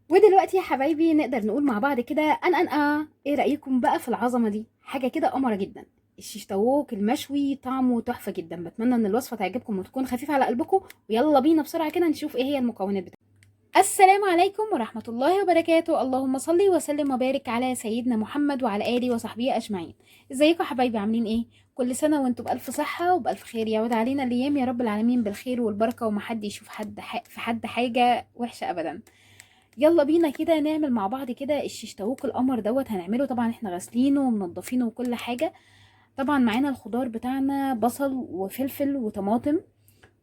ودلوقتي يا حبايبي نقدر نقول مع بعض كده ان ان اه ايه رايكم بقى في العظمة دي؟ حاجة كده قمره جدا. الشيش طاووق المشوي طعمه تحفة جدا. بتمنى ان الوصفة تعجبكم وتكون خفيفة على قلبكم، ويلا بينا بسرعة كده نشوف ايه هي المكونات بتاعتها. السلام عليكم ورحمة الله وبركاته، اللهم صل وسلم وبارك على سيدنا محمد وعلى اله وصحبه اجمعين. ازيكم يا حبايبي، عاملين ايه؟ كل سنة وانتم بالف صحة وبالف خير، يعود علينا الايام يا رب العالمين بالخير والبركة، ومحد يشوف حد في حد حاجة وحشة ابدا. يلا بينا كده نعمل مع بعض كده الشيش طاووق القمر دوت. هنعمله طبعا احنا غاسلينه ومنضفينه وكل حاجة. طبعا معانا الخضار بتاعنا، بصل وفلفل وطماطم،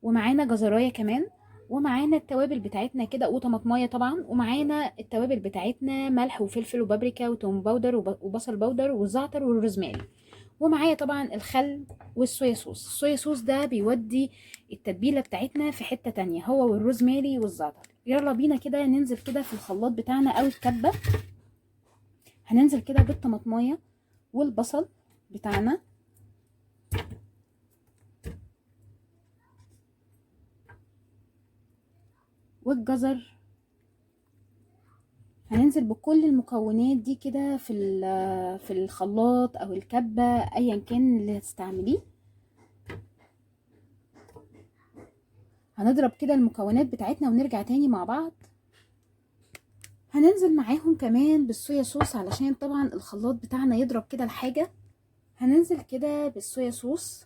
ومعانا جزرايه كمان، ومعانا التوابل بتاعتنا كده، وطماطمايه طبعا، ومعانا التوابل بتاعتنا ملح وفلفل وبابريكا وتوم powder وبصل powder والزعتر والروزماري، ومعايا طبعا الخل والصويا صوص. الصويا صوص ده بيودي التتبيله بتاعتنا في حتة تانية، هو والروزماري والزعتر. يلا بينا كده ننزل كده في الخلاط بتاعنا او الكبه. هننزل كده بالطماطمايه والبصل بتاعنا، والجزر. هننزل بكل المكونات دي كده في الخلاط او الكبه ايا كان اللي هتستعمليه. هنضرب كده المكونات بتاعتنا ونرجع تاني مع بعض. هننزل معاهم كمان بالصويا صوص علشان طبعا الخلاط بتاعنا يضرب كده الحاجة. هننزل كده بالصويا صوص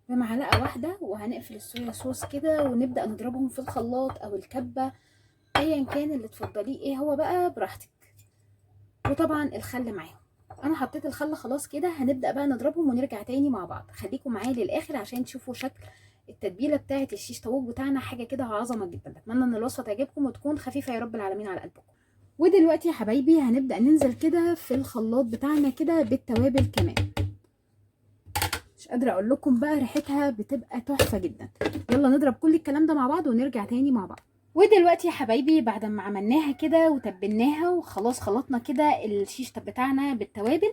بمعلقه واحدة، وهنقفل الصويا صوص كده ونبدا نضربهم في الخلاط او الكبه ايا كان اللي تفضليه، ايه هو بقى براحتك. وطبعا الخل معاهم، انا حطيت الخل خلاص كده. هنبدا بقى نضربهم ونرجع تاني مع بعض. خليكم معايا للاخر عشان تشوفوا شكل التتبيله بتاعه الشيش طاووق بتاعنا، حاجة كده عظمه جدا. اتمنى ان الوصفة تعجبكم وتكون خفيفة يا رب العالمين على قلبكم. ودلوقتي يا حبايبي هنبدا ننزل كده في الخلاط بتاعنا كده بالتوابل كمان. مش قادرة اقول لكم بقى ريحتها بتبقى تحفة جدا. يلا نضرب كل الكلام ده مع بعض ونرجع تاني مع بعض. ودلوقتي يا حبايبي بعد ما عملناها كده وتبلناها وخلاص خلطنا كده الشيش بتاعنا بالتوابل،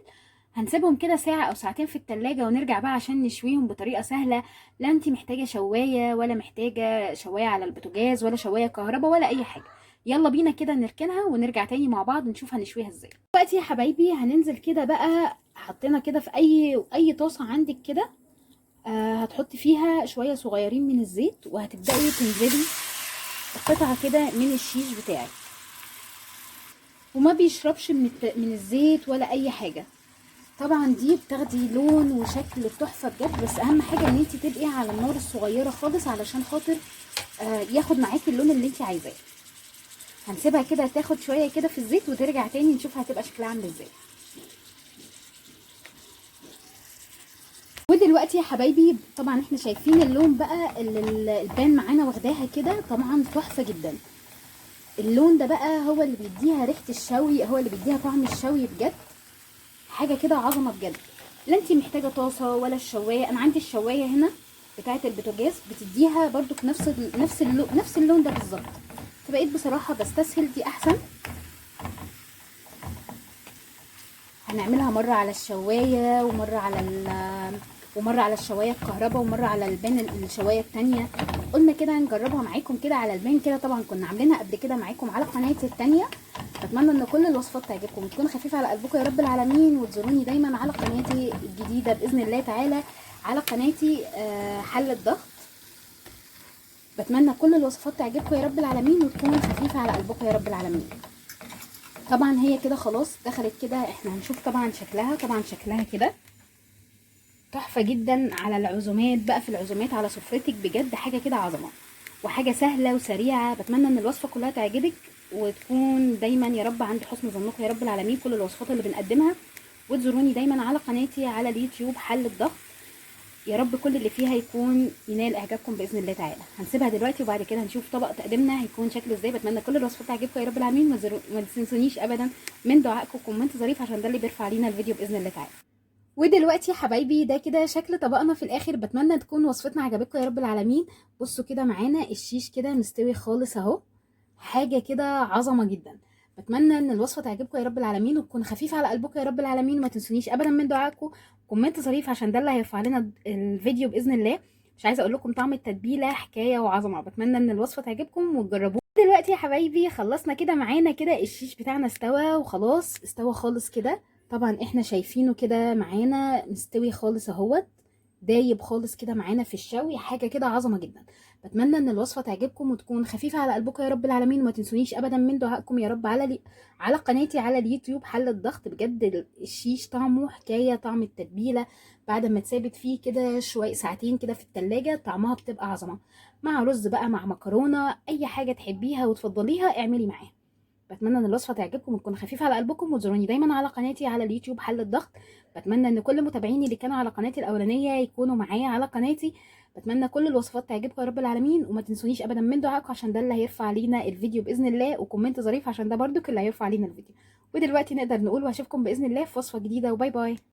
هنسيبهم كده ساعة أو ساعتين في التلاجة ونرجع بقى عشان نشويهم بطريقة سهلة. لا انتي محتاجة شواية ولا محتاجة شواية على البوتاجاز ولا شواية كهرباء ولا أي حاجة. يلا بينا كده نركنها ونرجع تاني مع بعض نشوف هنشويها ازاي. دلوقتي يا حبايبي هننزل كده بقى، حطينا كده في أي طاسة عندك كده، هتحطي فيها شوية صغيرين من الزيت، وهتبدأي تنزلي قطعة كده من الشيش بتاعك، وما بيشربش من الزيت ولا أي حاجة. طبعا دي بتاخدي لون وشكل تحفة بجد، بس اهم حاجة ان انت تبقي على النار الصغيرة خالص علشان خاطر ياخد معاكي اللون اللي انت عايزاه. هنسيبها كده تاخد شوية كده في الزيت وترجع تاني نشوف هتبقى شكلها عامل ازاي. ودلوقتي يا حبايبي طبعا احنا شايفين اللون بقى اللي البان معانا واخداها كده، طبعا تحفة جدا. اللون ده بقى هو اللي بيديها ريحه الشوي، هو اللي بيديها طعم الشوي بجد، حاجة كده عظمه بجد. لا انتي محتاجه طاسه ولا الشوايه، انا عندي الشوايه هنا بتاعه البوتاجاز بتديها برضو نفس اللون ده بالظبط، فبقيت بصراحة بستسهل دي احسن. هنعملها مرة على الشوايه ومرة على الشوايه الكهرباء، ومرة على البان الشوايه التانية. قلنا كده هنجربها معاكم كده على البان كده، طبعا كنا عاملينها قبل كده معاكم على قناتي التانية. اتمنى ان كل الوصفات تعجبكم وتكون خفيفة على قلبكم يا رب العالمين، وتزوروني دايما على قناتي الجديدة باذن الله تعالى، على قناتي حل الضغط. بتمنى كل الوصفات تعجبكم يا رب العالمين وتكون خفيفة على قلبكم يا رب العالمين. طبعا هي كده خلاص دخلت كده، احنا هنشوف طبعا شكلها. طبعا شكلها كده تحفة جدا على العزومات بقى، في العزومات على سفرتك بجد حاجة كده عظمه وحاجه سهلة وسريعة. بتمنى ان الوصفة كلها تعجبك وتكون دايما يا رب عند حسن ظنكم يا رب العالمين كل الوصفات اللي بنقدمها، وتزوروني دايما على قناتي على اليوتيوب حل الضغط. يا رب كل اللي فيها يكون ينال اعجابكم باذن الله تعالى. هنسيبها دلوقتي وبعد كده هنشوف طبق تقديمنا هيكون شكله ازاي. بتمنى كل الوصفات تعجبكم يا رب العالمين، ما تنسونيش ابدا من دعائكم comment ظريف عشان ده اللي بيرفع لينا الفيديو باذن الله تعالى. ودلوقتي يا حبايبي ده كده شكل طبقنا في الاخر. بتمنى تكون وصفتنا عجبتكم يا رب العالمين. بصوا كده معانا الشيش كده مستوي خالص اهو، حاجة كده عظمه جدا. بتمنى ان الوصفة تعجبكم يا رب العالمين وتكون خفيفة على قلبكم يا رب العالمين، وما تنسونيش ابدا من دعائكم comment ظريف عشان ده اللي هيرفع لنا الفيديو باذن الله. مش عايزه اقول لكم طعم التتبيله حكاية وعظمه. بتمنى ان الوصفة تعجبكم وتجربوها. دلوقتي يا حبايبي خلصنا كده معانا كده الشيش بتاعنا استوى وخلاص، استوى خالص كده. طبعا احنا شايفينه كده معانا مستوي خالص اهوت، دايب خالص كده معانا في الشوي، حاجة كده عظمه جدا. بتمنى ان الوصفة تعجبكم وتكون خفيفة على قلبكم يا رب العالمين، وما تنسونيش ابدا من دعائكم يا رب على قناتي على اليوتيوب حل الضغط. بجد الشيش طعمه حكاية، طعم التتبيله بعد ما تثابت فيه كده شوية ساعتين كده في التلاجة طعمها بتبقى عظمه، مع رز بقى، مع مكرونه، اي حاجة تحبيها وتفضليها اعملي معاها. بتمنى ان الوصفة تعجبكم وتكون خفيفة على قلبكم، وتزوروني دايما على قناتي على اليوتيوب حل الضغط. بتمنى ان كل متابعيني اللي كانوا على قناتي الاولانية يكونوا معايا على قناتي. بتمنى كل الوصفات تعجبكم يا رب العالمين، وما تنسونيش ابدا من دعائكم عشان ده اللي هيرفع لينا الفيديو باذن الله، و comment ظريف عشان ده برضو اللي هيرفع لينا الفيديو. ودلوقتي نقدر نقول واشوفكم باذن الله في وصفه جديدة، و bye bye.